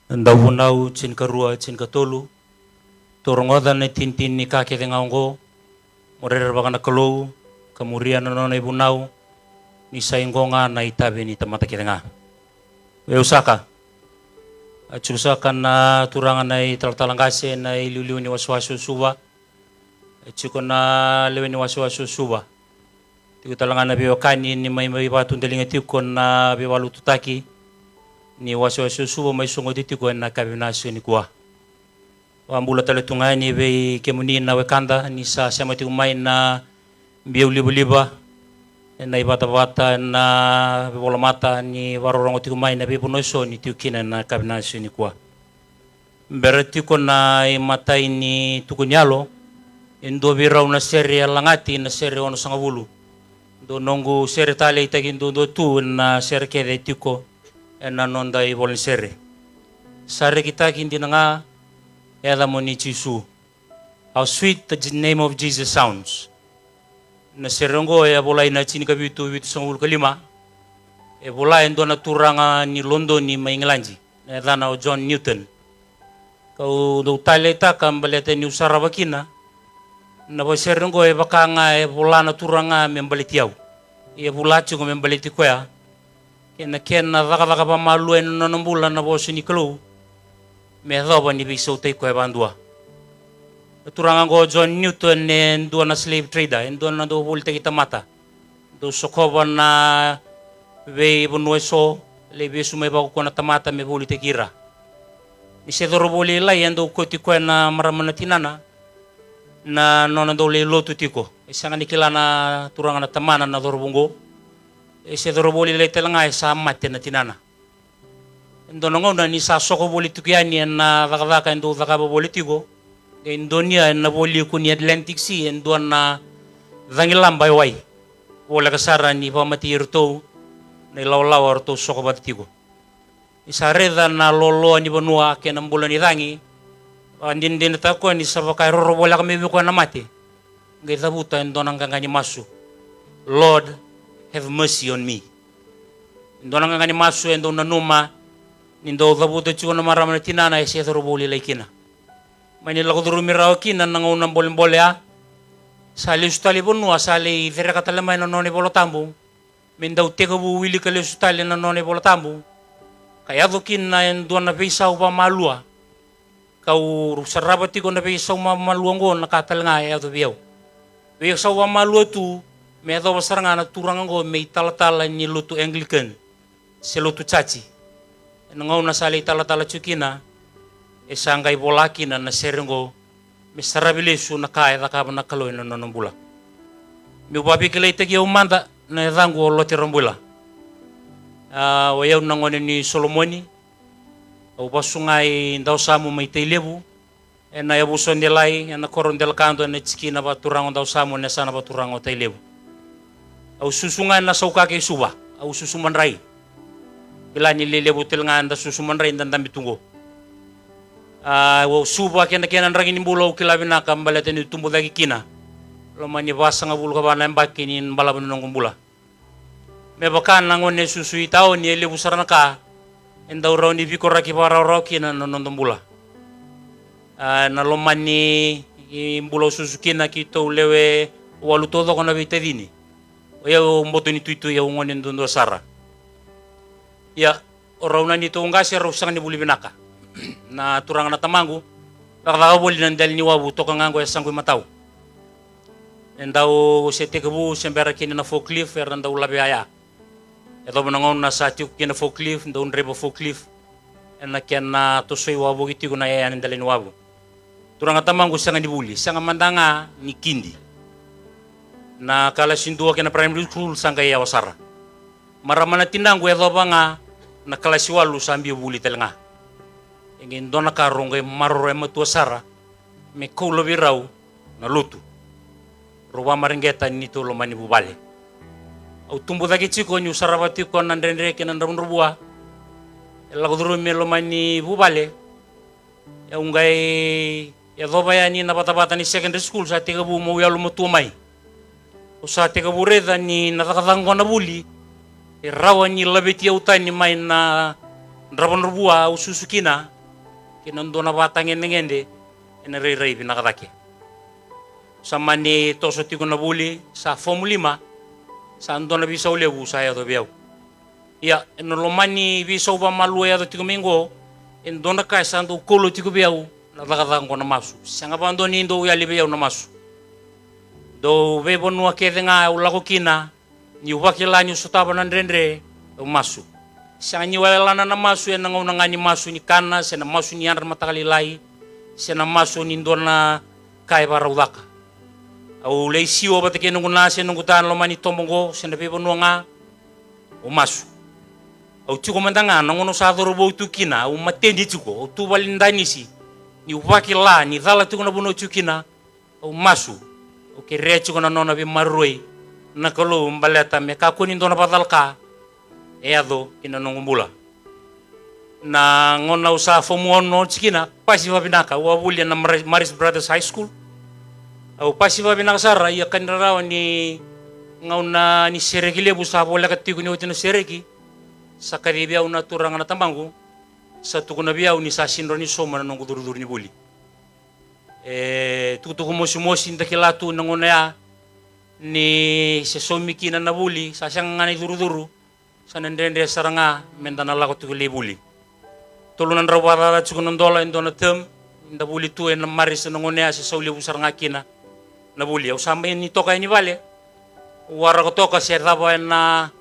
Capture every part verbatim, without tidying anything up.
Dauvunau tinikarua, tinikatolu. Tou rogoca na itinitini ni ka kece ga oqo, mo rerevaka na Kalou ka muria na nona ivunau, ni sa i oqo ga na itavi ni tamata kece ga. Vei au saka, a tiko saka na turaga na italatala qase na iliuliu ni wasewase o Suva. E tiko na lewe ni wasewase o Suva. Tiko tale ga na veiwekani ni mai, mai vatudaliga tiko na veivalututaki ni wasewase o Suva mai sogoti tiko ena yakavi vinaka siga nikua. Vakabula tale tu ga yani vei kemuni na wekada ni sa sema tiko mai na biau livaliva, ena ivatavata, ena veivolamata, ni vakarorogo tiko mai na veivanua eso ni tiko kina ena yakavi vinaka siga nikua. Bera tiko na imatai ni tuku ni yalo, e dua vei rau na sere e lagati, na sere onosagavulu. Dua noqu sere taleitaki duadua tu ena sere kece e tiko ena noda ivola ni sere. Sa rekitaki dina ga e yacamuni Jisu. How sweet the name of Jesus sounds. Na sere oqo e volai na tinikavitu vitusagavulu ka lima. E vola e dua na turaga ni Lodoni mai Igiladi, na yacana o John Newton. Kau dau taleitaka baleta niu sarava kina na vakasere oqo, e vaka ga e vola na turaga me baleti au. Ia e vola tiko me baleti koya. Kei na kena cakacaka vakamalua ena nona bula na vosa ni Kalou me yacova ni veisautaki koya vakadua. Na turaga oqo o John Newton e dua na slave trader, e dua na dau volitaki tamata. Dau sokova na veivanua eso, lai vesu mai vakakua na tamata me volitaki ira. Ni se cauravou lailai e dau kauti koya na marama na tinana na nona dau lai lotu tiko. E sega ni kila na turaga na tamana na cauravou oqo. E se cauravou lailai tale ga e sa mate na tinana. E dua na gauna ni sa soko voli tiko yani ena cakacaka e dau cakava voli tiko, qai donuya ena voli iku ni Atlantic Sea e dua na cagilaba e wai. Voleka sara ni vakamatei iratou na ilawalawa eratou soko vata tiko. Ni sa raica na loaloa ni vanua kei na bula ni cagi, vakadinadinataka koya ni sa vaka e roro voleka mai vei koya na mate. Qai cavuta e dua na qaqa ni masu, "Lord, have mercy on me." E dua na qaqa ni masu e dau nanuma ni dau cavuta tiko na marama na tinana e se cauravou lailai kina. Mani lako curumi rawa kina na gauna bolebole ya, sa lesu tale i vanua, sa lai cereka tale mai na nona iVola Tabu me dau tekivu wilika lesu tale na nona iVola Tabu. Ka yaco kina e dua na veisau vakamalua. Kau sarava tiko na veisau vakamalua oqo, na ka tale ga e yaco vei au. Veisau vakamalua tu me yacova sara ga na turaga oqo me italatala ni lotu Anglican se lotu jaji. Ena gauna sa lai talatala tiko kina, e sa qai vola kina na sere oqo, me saravi lesu na ka e cakava na Kalou ena nona bula. Meu vakaveikilaitaki au mada, na yacaqu o Lote Rabuila. A, o yau na gone ni Solomoni. Au vasu ga i Dawasamu mai Tailevu, ena yavusa o Delai, ena koro o Delakado, ena tikina vakaturaga o Dawasamu, ena yasana vakaturaga o Tailevu. Au susu ga ena Sauka kei Suva, au susu madrai. Kila ni lelevu tale ga eda susu madrai, da dabe tu qo. A, au Suva kei na kena draki ni bula au kila vinaka baleta niu tubu cake kina. Loma ni vasagavulu ka va na yabaki ni balavu ni noqu bula. Me vaka na gone susu i taoni, e levu sara na ka e dau rawa ni vikoraki vakarawarawa kina na noda bula. A, na loma ni bula au susu kina, keitou lewe walu taucoko na veitacini. O yau au boto ni tuitui, au gone duadua sara. Ia, o rau na neitou qase rau sega ni vuli vinaka. Na turaga na tamaqu, cakacaka voli na dela ni wavu, toka ga qo e yasaqu imatau. E dau se tekivu se bera kina na forklift, era dau lavea ya. Yacova na gauna sa tiko kina forklift, dau draiva forklift ena kena tosoi wavoki tiko na yaya ni dela ni wavu. Turaga tamaqu sega ni vuli, sega mada ga ni kidi. Na kalasi dua kei na primary school sa qai yawa sara. Marama na tinaqu yacova ga na kalasi walu sa biu vuli tale ga. E qai dua na ka rau qai maroroya matua sara me koula vei rau na lotu. Rau vakamareqeta ni neitou loma ni vuvale. Au tubu cake tiko niu sarava tiko na dredre kei na dravudravua e lako curumi e loma ni vuvale. Au qai yacova yani na vatavata ni secondary school, sa tekivu meu yalomatua mai. Au sa tekivu raica ni na cakacaka oqo na vuli e rawa ni laveti au tani mai na dravudravua au susu kina, kei na dua na vatagedegede ena rairai vinaka cake. Sa mani toso tiko na vuli, sa fomu lima, sa dua na veisau levu sa yaco vei au. Ia, ena loma ni veisau vamalua e yaco tiko mai oqo, e dua na ka e sa dau kaulo tiko vei au na cakacaka oqo na masu. Sega vakadua ni dau yali vei au na masu. Dau veivanua kece ga au lako kina, niu vakila niu sotava na dredre, au masu. Sega niu yalana na masu ena gauna ga ni masu ni kana, se na masu ni yadra mataka lailai, se na masu ni dua na ka e vakarau caka. Au lai siwa vata kei noqu na se noqu ta na loma ni toba oqo, se na veivanua ga, au masu. Au tiko mada ga na gauna au sa cauravou tu kina, au mateni tiko, au tu vale ni danisi. Niu vakila ni cala tiko na vanua au tiko kina, au masu. Au kerea tiko na nona veimaroroi na Kalou baleta me kakua ni dua na vakacalaka e yaco ki na noqu bula. Na gauna au sa fomu ono oti kina, pasi vavinaka, au a vuli ena Mar-, Marist Brothers High School. Au pasi vavinaka sara, ia ka ni rarawa ni gauna ni sereki levu sa voleka tiko ni oti na sereki, sa kacivi au na turaga na tabaqu, sa tukuna vei au ni sa sega ni sauma na noqu curucuru ni vuli. E tukutuku mosimosi da kila tu na gauna ya ni se saumi kina na vuli, sa sega ga na icurucuru, sa na dredre sara ga me da na lako tiko lai vuli. Tolu na drau vakacaca tiko na dola e dua na term, da vuli tu ena Marist na gauna ya, se sau levu sara ga kina na vuli. Au sa mai ni toka yani vale, au waraka toka se cava ena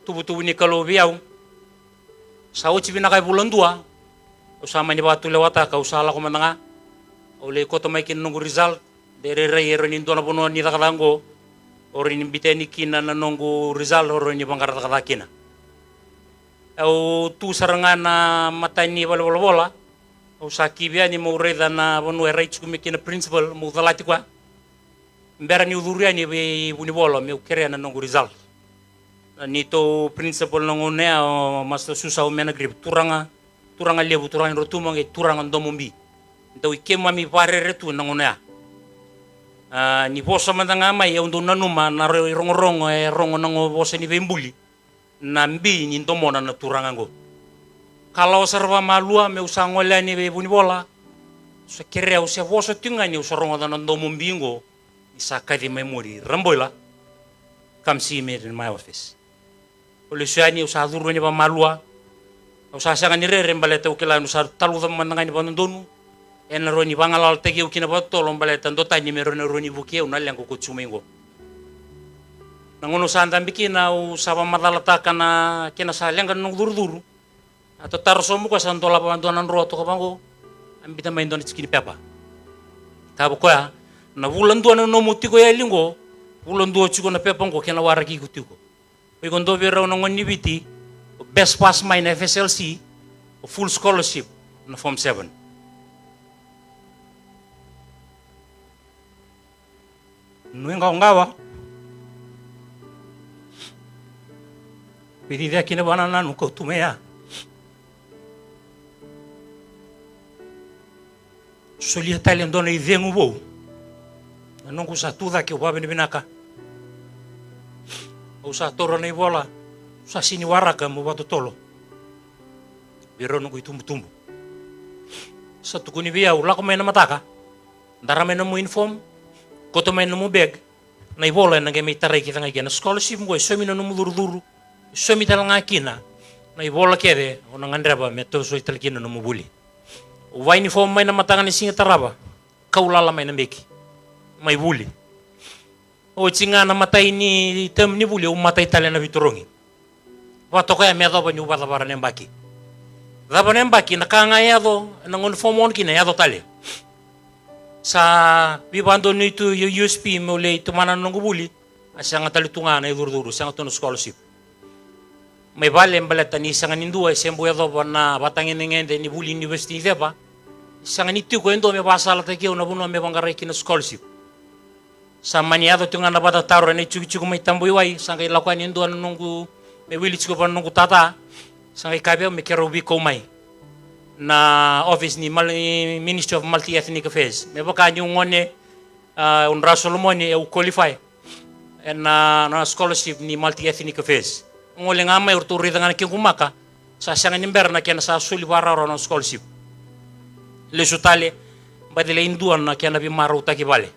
tuvatuva ni Kalou vei au. Sa oti vinaka e vula dua, au sa mani vakatulewataka, au sa lako mada ga. Au lai kauta mai kina noqu result, de rairai e rawa ni dua na vanua ni cakacaka oqo au rawa ni biuta yani kina na noqu result, au rawa ni vaqara cakacaka kina. Au tu sara ga na mata ni valenivolavola, au sa kivi yani meu raica na vanua e rai tiko mai kina principal, meu calati koya. Bera niu curu yani vei Vunivola meu kerea na noqu result. Na neitou principal na gauna ya, o Master Susau Menagrip, turaga, turaga levu, turaga ni Rotuma, qai turaga domobi. Dau i keimami vakarere tu na gauna ya. A, ni vosa mada ga mai, au dau nanuma na ro-, irogorogo e rogo na gauna vosa ni veibuli. Na bi ni domona na turaga oqo. Kalawa sara vakamalua meu sa gole yani vei Vunivola. Sa kerea au se vosa tiko ga ni au sa rogoca na domobi oqo. Ni sa kaci mai muri, Raboila, come see me in my office. Au lesu yani, au sa curu yani vakamalua. Au sa sega ni rere baleta au kila niu sa taluca mada ga ni vakadodonu, ena rawa ni vagalalataki au kina vakatotolo baleta dua tani me rawa ni, rawa ni vukei au na leqa ko tu mai oqo. Na gauna au sa dabe kina, au sa vakamacalataka na kena sa leqa na noqu curucuru. A tataro sobu koya, sa dolava dua na droa toka vaqo. A biuta mai dua na tiki ni pepa. Kaya vua koya, na vula dua na nomu tiko yali qo, vula dua tiko na pepa qo, kena waraki iko tiko. O iko dua vei rau na gone ni Viti o best pass mai na F S L C, o full scholarship na form seven. Nuiqawaqawa. Vei cici kina vanananu kau tu mai ya. Solia tale e dua na icegu vou. Na noqu sa tu cake, au vakavinavinaka. Au sa taura na ivola, au sa sega ni waraka meu vakatotolo vei rau noqu itubutubu. Sa tukuni vei au, lako mai na mataka, dara mai na nomu uniform, kauta mai na nomu bag, na ivola ena qai mai tarai kece ga kina. Na scholarship qo e saumi na nomu curucuru, e saumi tale ga kina na ivola kece o na gadreva me toso tale kina na nomu vuli. Au vakauniform mai na mataka ni siga tarava, kau lala mai na beki, mai vuli. Oti ga na imatai ni term ni vuli, au matai tale na veitarogi. Vakatoka ya me yacova niu vakacavara na yabaki. Cava na yabaki, na ka ga e yaco ena gauna form one kina e yaco tale. Sa veivakadonui tu o U S P meu lai tomana na noqu vuli, a sega tale tu ga na icurucuru, sega tu na scholarship. Mai vale, baleta ni sega ni dua, e se bau yacova na vatagedegede ni vuli university ni ceva. Sega ni tiko e dua me vakasalataki au na vanua me vaqarai kina scholarship. Sa mani yaco tiko ga na vakatataro ena itikotiko mai Tabaiwai, sa qai lako yani e dua na noqu, me wili tiko vua na noqu tata. Sa qai kaya vei au me keirau veikau mai na office ni Mul-, Ministry of Multi-Ethnic Affairs. Me vaka niu gone, a, au dra Solomoni, au qualify ena, na scholarship ni Multi-Ethnic Affairs. Gole ga mai, ratou raica ga na kequ maka, sa sega ni bera na kena sa soli vakarawarawa na scholarship. Lesu tale, baci lai dua na kena veimarautaki vale.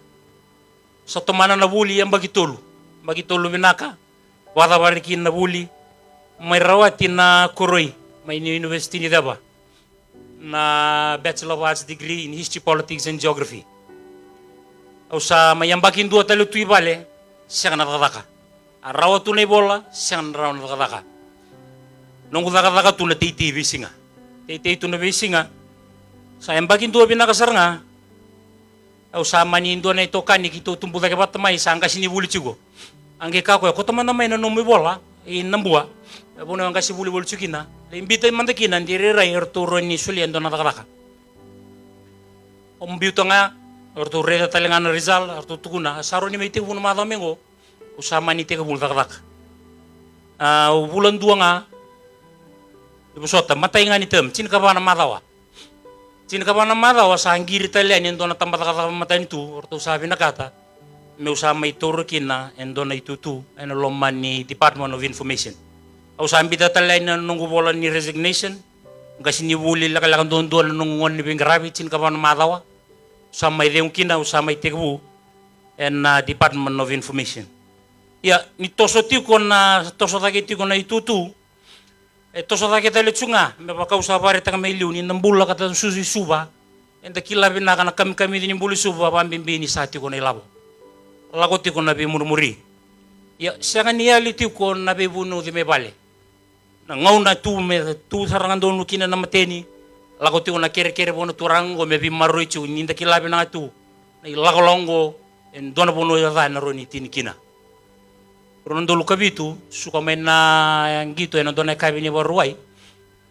Sa tomana na vuli yabaki tolu. Yabaki tolu vinaka, vakacavari kina na vuli. Mai rawati na koroi mai na University ni Ceva, na Bachelor of Arts degree in History, Politics and Geography. Au sa mai yabaki dua tale tu i vale, sega na cakacaka. A rawa tu na ivola, sega na rawa na cakacaka. Noqu cakacaka tu na teitei veisiga. Teitei tu na veisiga. Sa yabaki dua vinaka sara ga. Au sa mani dua na itokani keitou tubu cake vata mai, sa qasenivuli tiko. A qai kaya o koya, kauta mada mai na nomu ivola i Nabua. E vanua e qasenivuli tiko kina. Lai biuta mada kina de rairai eratou rawa ni solia e dua na cakacaka. Au biuta ga, eratou raica tale ga na result, eratou tukuna, sa rawa ni mai tekivu na macawa mai qo. Au sa mani tekivu na cakacaka. A, au vula dua ga. I vosota, matai ga ni term, tinikava na macawa. Tinikava na macawa sa qiri tale yani e dua na tabacakacaka matanitu, o ratou sa vinakata meu sa mai taura kina e dua na itutu ena loma ni Department of Information. Au sa biuta tale yani na noqu vola ni resignation, qasenivuli lekaleka duadua na noqu gauna ni veiqaravi, tinikava na macawa. Sa mai cegu kina, au sa mai tekivu ena Department of Information. Ia, ni toso tiko na, toso cake tiko na itutu, e toso cake tale tu ga, me vaka au sa vakaraitaka mai liu, ni da bula ka da susu i Suva, eda kila vinaka na kamikamica ni bula i Suva, vakabibi ni sa tiko na ilavo. Lako tiko na veimurimuri. Ia, sega ni yali tiko na veivunauci mai vale. Na gauna tu me tu sara ga donu kina na mateni, lako tiko na kerekere vua na turaga oqo me veimaroroi tiko, ni da kila vinaka tu na ilakolako oqo e dua na vanua e ca ena rawa ni tini kina. Rua na udolu ka vitu, suka mai na qito ena dua na yakavi ni Vakarauwai,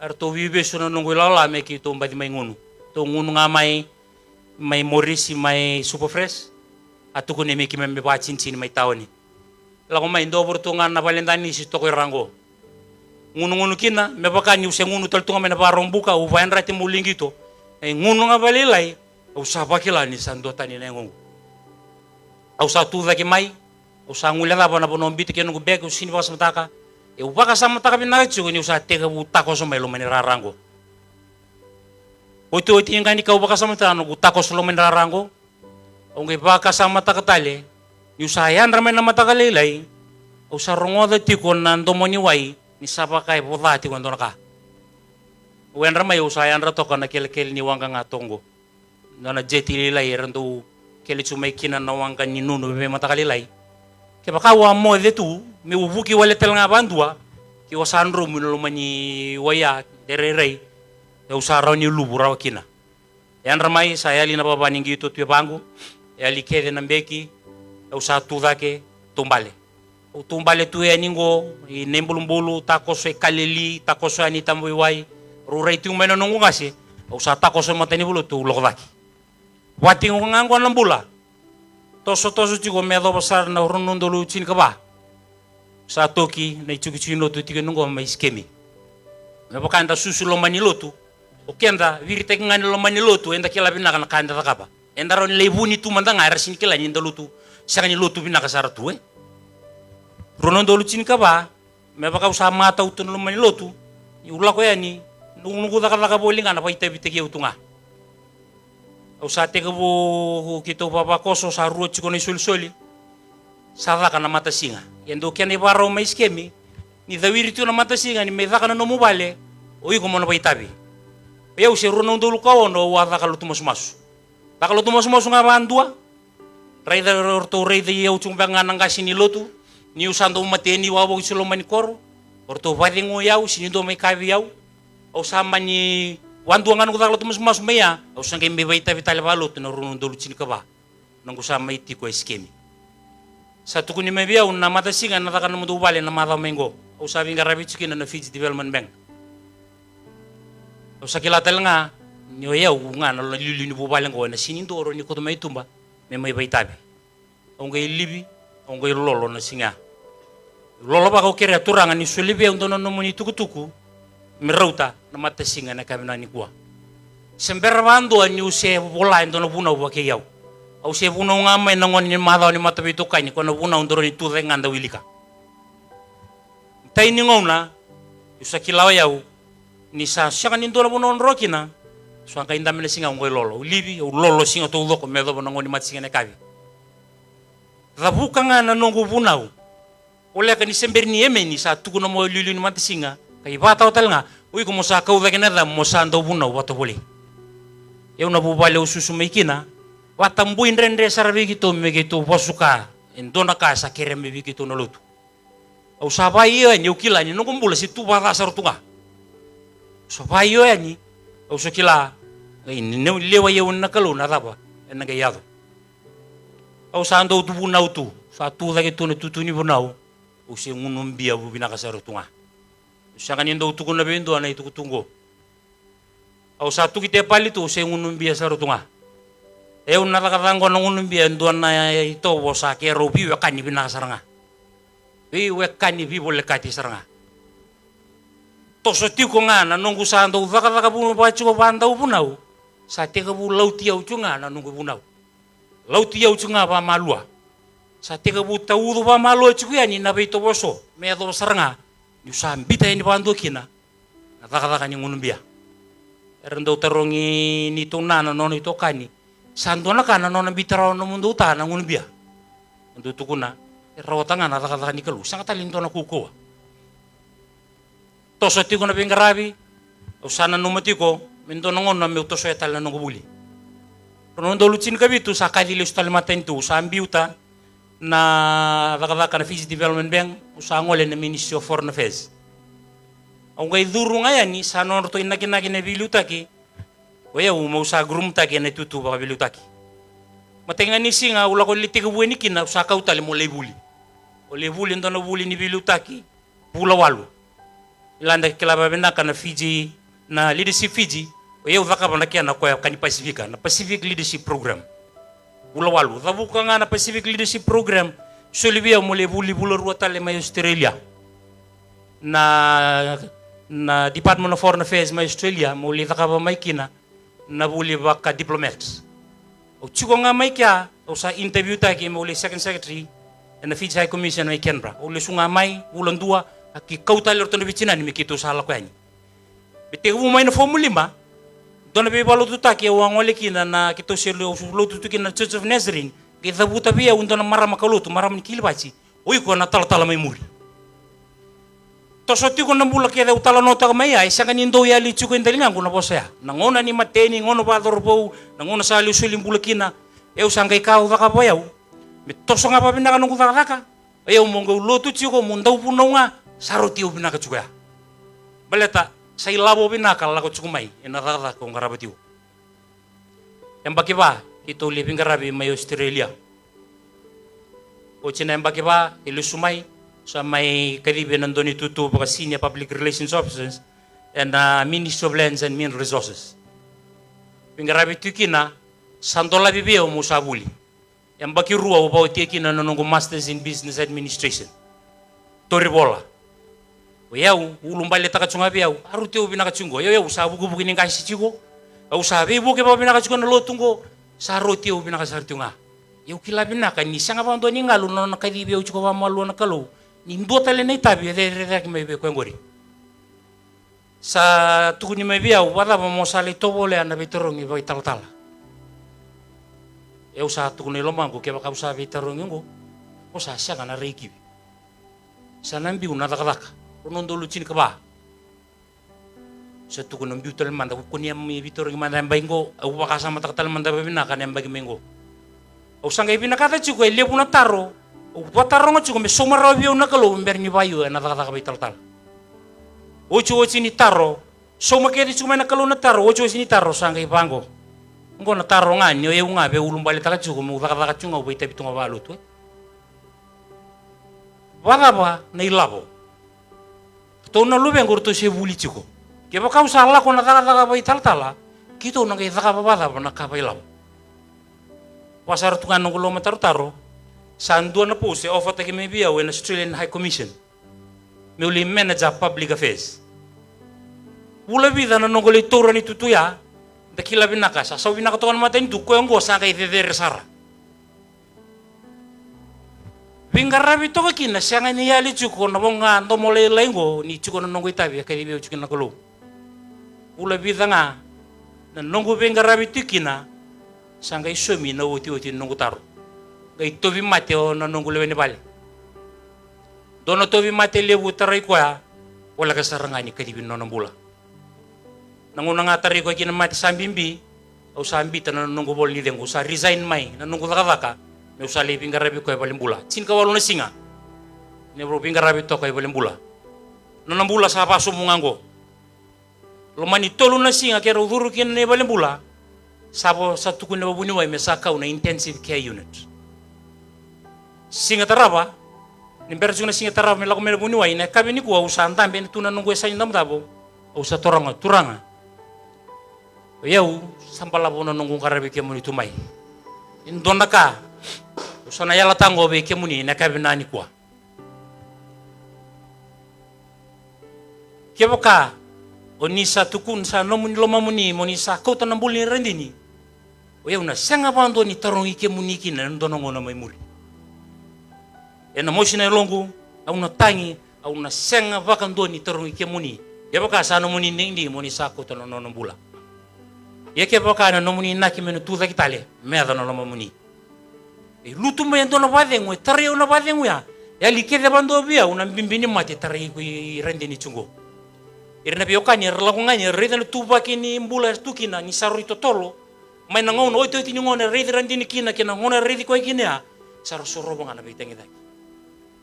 eratou veivesu na noqu ilala me keitou baci mai gunu. Tou gunu ga mai, mai Morisi, mai Superfresh, a tukuni me keimami vakatinitini mai taoni. Lako mai, dua vei iratou ga na valedanisi toka i ra qo. Gunugunu kina, me vaka niu se gunu tale tu ga mai na Vakaraubuka, au vakayadrati meu lai qito. E gunu ga vakalailai, au sa vakila ni sa duatani na yagoqu. Au sa tu cake mai, au sa guilecava na vanua biuta kina noqu beki, au sega ni vakasamataka. Au vakasamataka vinaka tiko niu sa tekivu takoso mai loma ni rara qo. Otioti ga ni kau vakasamataka noqu takoso loma ni rara qo, au qai vakasamataka tale niu sa yadra mai na mataka lailai, au sa rogoca tiko na domo ni wai ni sa vaka e voca tiko e dua na ka. Au yadra mai, au sa yadra toka na kelekele ni waqa ga toqo. Dua na jeti lailai era dau kele tu mai kina na waqa ni nunu veimataka lailai. Kevaka au a moce tu meu vuki wale tale ga vakadua, keu a sa dromu ina loma ni wai ya de rairai, au sa rawa ni luvu rawa kina. E yadra mai, sa yali na vava ni qito tu e vaqo, e yali kece na beki, au sa tu cake, taubale. Au taubale tu yani qo i Naibulubulu, takoso i Kaleli, takoso yani i Tabaveiwai. Rau rai tiko mai na noqu qase, au sa takoso i matanivola, au lako cake. Vaka tiko ga qo na bula. Tosotoso tiko me yacova sara na rua na udolu tinikava. Sa toki na itikotiko ni lotu tiko yani qo mai Sikemi. Me vaka eda susu loma ni lotu, o keda viritaki ga ni loma ni lotu, eda kila vinaka na ka eda cakava. Eda rawa ni lai vuni tu mada ga, era sega ni kila ni da lotu, sega ni lotu vinaka sara tu, e. Rua na udolu tinikava, me vaka au sa matau tu na loma ni lotu, niu lako yani, noqu, noqu cakacaka voli ga na vakaitavitaki au tu ga. Au sa tekivu keitou vavakoso, sa rua tiko na isolisoli. Sa caka na matasiga. Ia dau kena ivakarau mai Sikemi, ni cawiri tiko na matasiga ni mai caka na nomu vale, o iko mo na vakaitavi. O yau se rua na udolu ka ono au a caka lotu masumasu. Caka lotu masumasu ga vakadua. Raica, o ratou raici au tiko beka ga na qase ni lotu, niu sa dau mateni wavoki tiko loma ni koro. O ratou vakacegui au, sega ni dua mai kavi au. Au sa mani, vakadua ga noqu caka lotu masumasu mai ya, au sa qai mai vakaitavi tale vakalotu na rua na udolu tinikava. Noqu sa mai tiko e Sikemi. Sa tukuni mai vei au na matasiga ena caka na nomudou vale na macawa mai qo. Au sa veiqaravi tiko kina na Fiji Development Bank. Au sa kila tale ga ni o yau ga na iliuliu ni vuvale qo, ena sega ni dua rawa ni kauta mai tuba me mai vakaitavi. Au qai livi, au qai lolo na siga. Lolo vaka, au kerea, Turaga, ni soli vei au dua na nomuni tukutuku me rauta na matasiga ena yakavi nikua. Se bera vakadua niu se vola e dua na vunau vakaiyau. Au se vunau ga mai na gauna ni macawa ni mataveitokani, ko na vunau dau rawa ni tu cake ga da wilika. Matai ni gauna, au sa kila o yau ni sa sega ni dua na vanua drau kina, Sa qai dabe na siga au qai lolo. Au livi, au lolo siga taucoko me yacova na gauna ni matasiga na yakavi. Cavuka ga na noqu vunau. Voleka ni se bera ni emeni sa tukuna mai o iliuliu ni matasiga. Ka ivakatawa tale ga, o iko mo sa kau cake na yacamu mo sa dau vunau vakatovolei. Au na vuvale au susu mai kina. Vakatabui dredre sara vei keitou me keitou vakasuka e dua na ka sa kerea mai vei keitou na lotu. Au sa vakaio yani, au kila ni noqu bula se tu vakaca sara tu ga. Au sa vakaio yani, au sa kila, qai ni lewa i au na Kalou na cava ena qai yaco. Au sa dau tu vunau tu, sa tu cake tu na tutu ni vunau, au se gunu bia vu vinaka sara tu ga. Au sega ni dau tukuna vei dua na itukutuku qo. Au sa tuki te pali tu, au se gunu bia sara tu ga. E au na cakacaka qo na gunu bia, e dua na itovo sa keirau veiwekani vinaka sara ga. Veiwekani veivolekati sara ga. Toso tiko ga na noqu sa dau cakacaka vunau, vakatiko vakadau vunau. Sa tekivu lauti au tiko ga na noqu vunau. Lauti au tiko ga vakamalua. Sa tekivu taucu vakamalua tiko yani na veitovo eso. Me yacova sara ga niu sa bita yani vakadua kina na cakacaka ni gunu bia. Era dau tarogi neitou na, na nona itokani. Sa dua na ka na nona bita rawa nomudou ta na gunu bia. Dou tukuna, e rawata ga na cakacaka ni Kalou. Sega tale ni dua na kaukauwa. Toso tiko na veiqaravi, au sa nanuma tiko me dua na gauna meu tosoya tale na noqu vuli. Rua na udolu tinikavitu sa kaci lesu tale matanitu, au sa biuta na cakacaka na Fiji Development Bank, au sa gole na Ministry of Foreign Affairs. Au qai curu ga yani, sa nodratou inakinaki na veiliutaki, o yau meu sa groom-taki ena itutu vakaveiliutaki. Matai ga ni siga au lako lai tekivu yani kina, au sa kau tale meu lai vuli. Au lai vuli e dua na vuli ni veiliutaki, vula walu. Ila da kila vakavinaka na Fiji, na Leadership Fiji, o yau cakava na kena koya ka ni Pasifika, na Pacific Leadership Program. Vula walu, cavuka ga na Pacific Leadership Program, soli vei au meu lai vuli vula rua tale mai Australia. Na, na Department of Foreign Affairs mai Australia, meu lai cakava mai kina na vuli vaka diplomat. Au tiko ga mai kea, au sa interview-taki meu lai second secretary ena Fiji High Commission mai Canberra. Au lesu ga mai, vula dua, a ki kau tale o ratou na veitinani me keitou sa lako yani. Me tekivu mai na fomu lima, dua na veivakalotutaki au a gole kina na keitou se lo-, lotu tu kina na Church of Nazarene, qai cavuta vei au dua na marama kaulotu, marama ni Kiribati, o iko na talatala mai muri. Toso tiko na bula kece au talanoataka mai ya, e sega ni dau yali tiko e daligaqu na vosa ya. Na gauna ni mateni, gauna vakacauravou, na gauna sa lesu soli bula kina, au sa qai ka au cakava o yau. Me toso ga vakavinaka noqu cakacaka, o yau meu qai lotu tiko, meu dau vunau ga, sa rauti au vinaka tiko ya. Baleta sa ilavo vinaka lako tiko mai ena cakacaka au qarava tiko. Yabaki va keitou lai veiqaravi mai Australia. Oti na yabaki va e lesu mai, sa mai kacivi ena dua na itutu vaka Senior Public Relations Officer ena Ministry of Lands and Mineral Resources. Veiqaravi tu kina, sa dolavi vei au meu sa vuli. Yabaki rua au vakaotia kina na noqu Masters in Business Administration. Torivola. O yau, ulubaletaka tiko ga vei au, a rauti au vinaka tiko qo. Yau, yau sa vukivuki ni qase tiko. Au sa veivuke vakavinaka tiko na lotu qo. Sa rauti au vinaka sara tiko ga. Au kila vinaka ni sega vakadua ni galu na nona kacivi au tiko vakamalua na Kalou. Ni dua tale na itavi e cerecaki mai vei koya qori. Sa tukuni mai vei au, vakacava mo sa lai tovolea na veitarogi vakaitalatala? Au sa tukuna i lomaqu, kevaka au sa veitarogi qo, au sa sega na rai kivi. Sa na biu na cakacaka. Rua na udolu tinikava. Sa tukuna biu tale mada, au kunea me veitarogi mada yabaki qo, au vakasamataka tale mada vakavinaka na yabaki mai qo. Au sa qai vinakata tiko e levu na taro au vakataroga tiko me sauma rawa vei au na Kalou me bera ni vakaio ena cakacaka vakaitalatala. Otioti ni taro, sauma kece tiko mai na Kalou na taro, otioti ni taro sa qai vaqo. Qo na taro ga ni o yau ga veiulubaletaka tiko meu cakacaka tiko ga au vakaitavi tu ga vakalotu, e. Vakacava na ilavo? Ratou na luvequ ratou se vuli tiko. Kevaka au sa lako na cakacaka vakaitalatala, keitou na qai cakava vakacava na ka vakailavo? Vakasara tu ga na noqu lomatarotaro, sa dua na post e offer-taki mai vei au ena Australian High Commission. Meu lai manager public affairs. Vula vica na noqu lai taura na itutu ya, da kila vinaka, sa sau vinaka toka na matanitu, koya oqo sa qai cecere sara. Veiqaravi toka kina, sega ni yali tiko na voqa domo lailai qo, ni tiko na noqu itavi e kacivi au tiko na Kalou. Vula vica ga, Na noqu veiqaravi tu kina sa qai saumi na otioti ni noqu taro. Qai tauvimate o na noqu lewe ni vale. Dua na tauvimate levu tarai koya, voleka sara ga ni kacivi na nona bula. Na gauna ga tarai koya kina mate sa bibi, au sa bita na noqu vola ni cegu, au sa resign mai na noqu cakacaka, meu sa lai veiqaravi koya e valenibula. Tinikawalu na siga ni rau veiqaravi toka e valenibula. Na nona bula sa vasobu ga oqo. Loma ni tolu na siga keirau curu kina na ivalenibula, sa vo sa tukuni na vuniwai me sa kau na intensive care unit. Siga tarava, ni bera tiko na siga tarava me lako mai na vuniwai, na yakavi nikua au sa dabe ena tu na noqu yasa ni davodavo. Au sa taroga, Turaga, o yau sa balavu na noqu qaravi kemuni tu mai. E dua na ka au sa na yalataka oqo vei kemuni na yakavi nikua. Kevaka o ni sa tukuna sa nomuni lomamuni mo ni sa kauta na bula ni radini, o yau na sega vakadua ni tarogi kemuni kina ena dua na gauna mai muri. Ena mosi na yaloqu, au na tagi, au na sega vakadua ni tarogi kemuni. Kevaka sa nomuni digidigi mo ni sa kauta na nona bula. Ia kevaka na nomuni inaki me na tu cake tale, me yaco na lomamuni. E lutu mai e dua na vakacegu, e tarai au na vakacegu ya. E yali kece vakadua vei au na bibi ni mate e tarai iko i radini tu oqo. Ira na veiwekani era lako ga yani era raica na ituvaki ni bula era tu kina ni sa rui totolo. Mai na gauna otioti ni gauna era raici radini kina kei na gauna era raici koya kina ya, sa ra sorova ga na veitagicaki.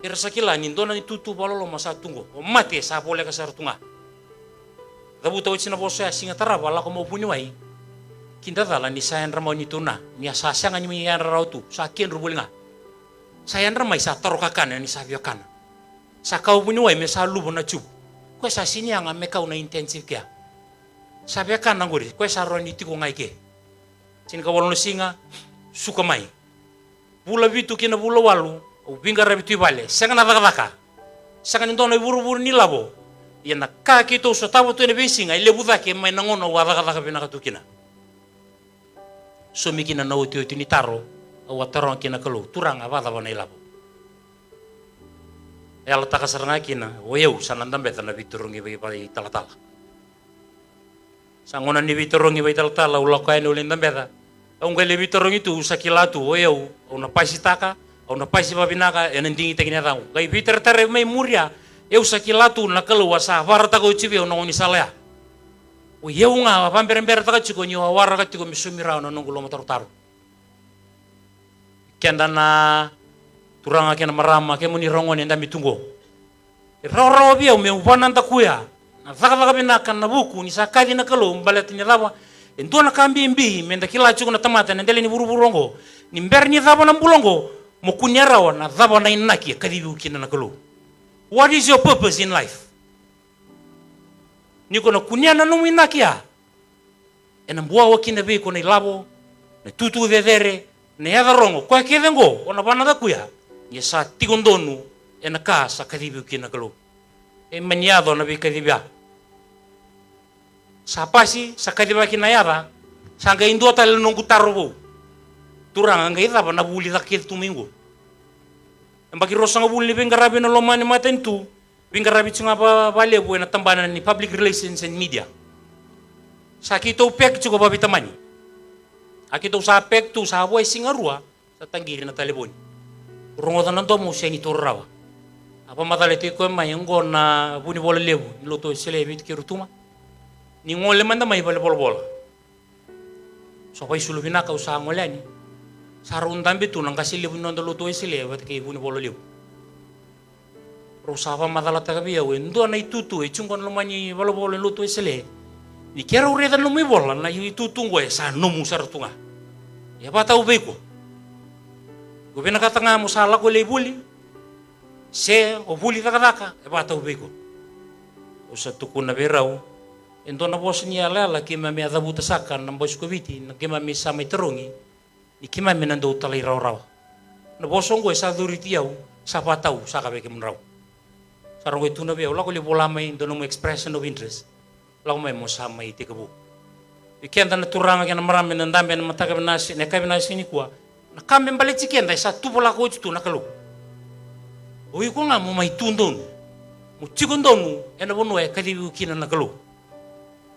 Era sa kila ni dua na itutu vakaloloma sa tu oqo, o mate sa voleka sara tu ga. Cavuta oti na vosa ya, siga tarava lako mai o vuniwai. Kidacala ni sa yadra mai o neitou na, ni a sa sega ni mai yadra rawa tu, sa kedru voli ga. Sa yadra mai sa taro kakana ni sa via kana. Sa kaya o vuniwai me sa luva na tube. Koya sa sega ni yaga me kau na intensive care. Sa via kana oqori, koya sa rawa ni tiko ga i ke. Tinikawalu na siga, suka mai. Vula vitu ki na vula walu, au veiqaravi tu i vale, sega na cakacaka. Sega ni dua na ivurevure ni lavo. Ia na ka keitou sotava tu ena veisiga e levu cake mai na gauna au a cakacaka vinaka tu kina. Saumi kina na otioti ni taro au a taroga kina na Kalou, Turaga, vakacava na ilavo? E yalataka sara ga kina, o yau sa na dabeca na veitarogi vei, vei talatala. Sa gauna ni veitarogi vei talatala, au lako yani au lai dabeca. Au qai lai veitarogi tu, au sa kila tu o yau, au na pasitaka, au na pasi vakavinaka, ena digitaki na yacaqu. Qai veitaratara mai muria, au sa kila tu na Kalou a sa vakarautaka oti vei au na gaunisala ya. O yau ga a vakaberaberataka tiko niu a waraka tiko me saumi rawa na noqu lomatarotaro. Keda na turaga kei na marama, kemuni ragone dabe tu oqo. E rawarawa vei au meu vakanadakuya na cakacaka vinaka na vuku ni sa kaci na Kalou, baleta ni cava? E dua na ka bibi meda kila tiko na tamata ena dela ni vuravura oqo. Ni bera ni cava na bula oqo, mo kunea rawa na cava na inaki e kacivi iko kina na Kalou. What is your purpose in life? Ni ko na kunea na nomu inaki ya, ena buawa kina vei iko na ilavo, na itutu cecere, na yaca rogo, koya kece oqo o na vakanadakuya ni sa tiko donu ena ka sa kacivi iko kina na Kalou. E mani yaco na veikacivi ya. Sa pasi, sa kacivaki na yaca, sa qai dua tale na noqu taro vou. Turaga, qai cava na vuli caka kece tu mai oqo? Yabaki ruasagavulu ni veiqaravi ena loma ni matanitu, veiqaravi tiko ga va, vakalevu ena tabana ni public relations and media. Sa keitou peki tiko vaveitamani. A keitou sa peki tu, sa vo e siga rua, sa taqiri na talevoni. Rogoca na domo, au sega ni taura rawa. A vakamacalataki koya mai, oqo na vunivola levu ni lotu Wesele e Viti kei Rotuma. Ni gole mada mai vale volavola. Sa vakaisulu vinaka, au sa gole yani. Sa rau dabe tu na qase levu ni noda lotu Wesele vata kei vunivola levu. Rau sa vakamacalataka vei au e dua na itutu e tiko qo na loma ni valenivolavola ni lotu Wesele. Ni keirau raica na nomu ivola, na itutu qo e sa nomu sara tu ga. E vakatau vei iko. Ko vinakata ga mo sa lako lai vuli, se o vuli cakacaka, e vakatau vei iko. Au sa tukuna vei rau, e dua na vosa ni yalayala keimami a cavuta saka na Boys ko Viti, na keimami sa mai tarogi ni keimami na dau talairawarawa. Na vosa oqo e sa coriti au, sa vakatau saka vei kemudrau. Sa ra qai tukuna vei au, lako lai vola mai dua nomu expression of interest. Lako mai mo sa mai tekivu. Vei keda na turaga kei na marama eda dabe ena mataka vinaka, na yakavi vinaka nikua, na ka me baleti keda e sa tuvalaka oti tu na Kalou. O iko ga mo mai tu donu, mo tiko donu ena vanua e kacivi iko kina na Kalou.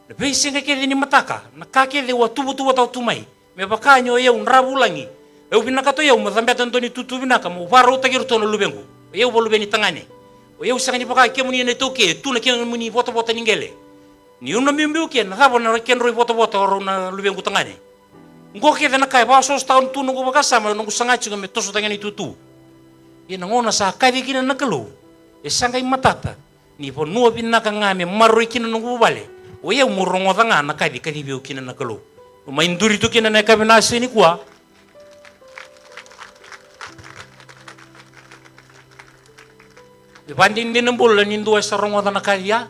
Na veisiga kece ni mataka, na ka kece au a tuvatuvata tu mai. Me vaka ni o yau dra vulagi. Au vinakata o yau mo cabeta dua na itutu vinaka mo vakarautaki iratou na luvequ. O yau valuve ni tagane. O yau sega ni vaka kemuni na iTaukei, e tu na kemuni votavota ni qele. Niu na biubiu ke, na cava na kedrau ivotavota o rau na luvequ tagane. Qo kece na ka e vakasosotawa tu noqu vakasama, noqu saga tiko me toso tale ga na itutu. Ia na gauna sa kaci kina na Kalou, e sa qai matata. Ni vanua vinaka ga me maroroi kina noqu vuvale. O yau mo rogoca ga na kaci kacivi au kina na Kalou. Au mai duri tu kina na yakavi na siga nikua. E vakadinadina bula ni dua e sa rogoca na kaci ya.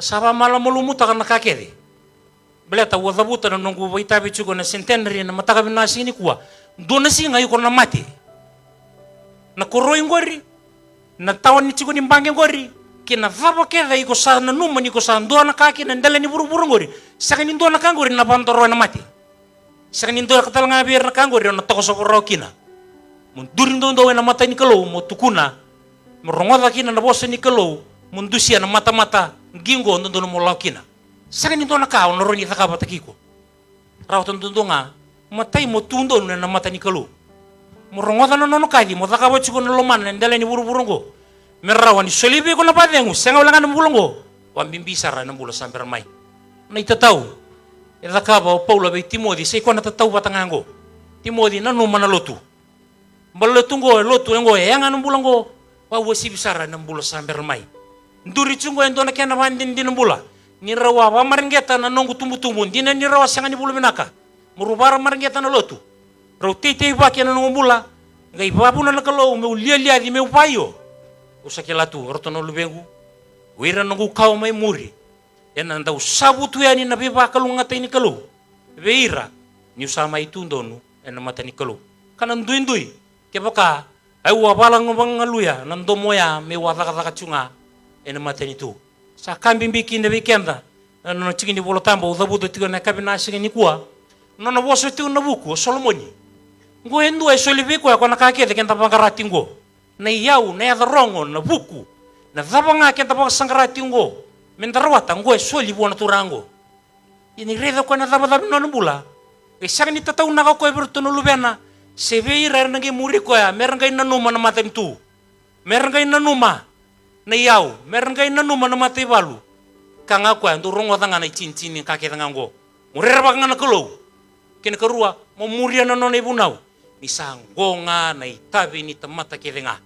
Sa vakamalumalumutaka na ka kece. Baleta au a cavuta na noqu vakaitavi tiko na centenary na mataka vinaka siga nikua. Dua na siga iko na mate. Na koroi qori, na tawa ni tiko ni baqe qori, kei na cava kece iko sa nanuma ni ko sa dua na ka kina e dela ni vuravura qori, sega ni dua na ka qori na vakadroa ena mate. Sega ni dua ka tale ga vei ira na ka qori o na tokoso rawa kina. Mo duri doudou ena mata ni Kalou, mo tukuna, mo rogoca kina na vosa ni Kalou, mo dusia na matamata qiqo dodonu mo lako kina. Sega ni dua na ka o na rawa ni cakava vata kei iko. Rawata duadua ga, matai mo tu donu ena mata ni Kalou. Mo rogoca na nona kaci, mo cakava tiko na lomana ena dela ni vuravura oqo. Me rawa ni solia vei iko na vakacegu, sega wale ga na bula oqo. Vakabibi sara ena bula sa bera mai. Na itatau e cakava o Paula vei Timoci, sa i koya na tatau vata ga oqo. Timoci, nanuma na lotu. Bale lotu oqo, e lotu oqo, e yaga na bula oqo. Vakauasivi sara ena bula sa bera mai. Duri tiko oqo e dua na kena vakadinadina bula. Ni rau a vakamareqeta na noqu tubutubu, dina ni rau a sega ni bula vinaka. Mo rau vakamareqeta na lotu. Rau teitei vaki ena noqu bula. Qai vakavuna na Kalou meu lialiaci meu vaio. Au sa kila tu, o ratou na luvequ. O ira na noqu kawa mai muri. Ena dau savutu yani na veivakalougatataki ni Kalou vei ira, niu sa mai tu donu ena mata ni Kalou. Ka na duidui, kevaka au a vakalagavagaluya na domo oya meu a cakacaka tu ga ena matanitu. Sa ka bibi kina vei keda na nona tiki ni Vola Tabu au cavuta tiko ena yakavi na siga nikua. Na nona vosa tiko na vuku o Solomoni. Oqo e dua e soli vei koya ko na ka kece keda vaqara tiko oqo. Na iyau, na yaca rogo, na vuku, na cava ga keda vakasaqara tiko oqo, meda rawata, oqo e soli vua na Turaga oqo. Ia ni raica o koya na cavacava ni nona bula, qai sega ni tataunaka o koya vei iratou na luvena se vei ira era na qai muri koya, mera qai nanuma na matanitu, mera qai nanuma na iyau, mera qai nanuma na mataivalu. Ka ga o koya, dou rogoca ga na itinitini ni ka kece ga oqo. Mo rerevaka ga na Kalou. Kei na karua, mo muria na nona ivunau. Ni sa oqo ga na itavi ni tamata kece ga.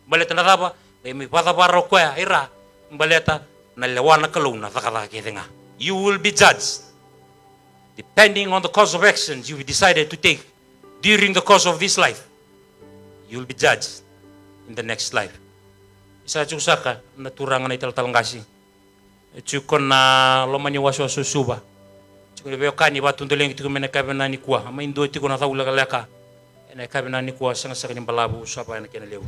Baleta na cava? Qai mai vakacavara o koya e ra. Baleta na lewa na Kalou na cakacaka kece ga. You will be judged depending on the course of actions you've decided to take during the course of this life. You will be judged in the next life. Isa tiko saka na turaga na italatala qase. E tiko na loma ni wasewase o Suva. Tiko na veiwekani vakatudolegi tiko mai na yakavi nikua. A mai dua tiko na cau lekaleka. Ena yakavi nikua sega saka ni balavu, sa vaka ena kena levu.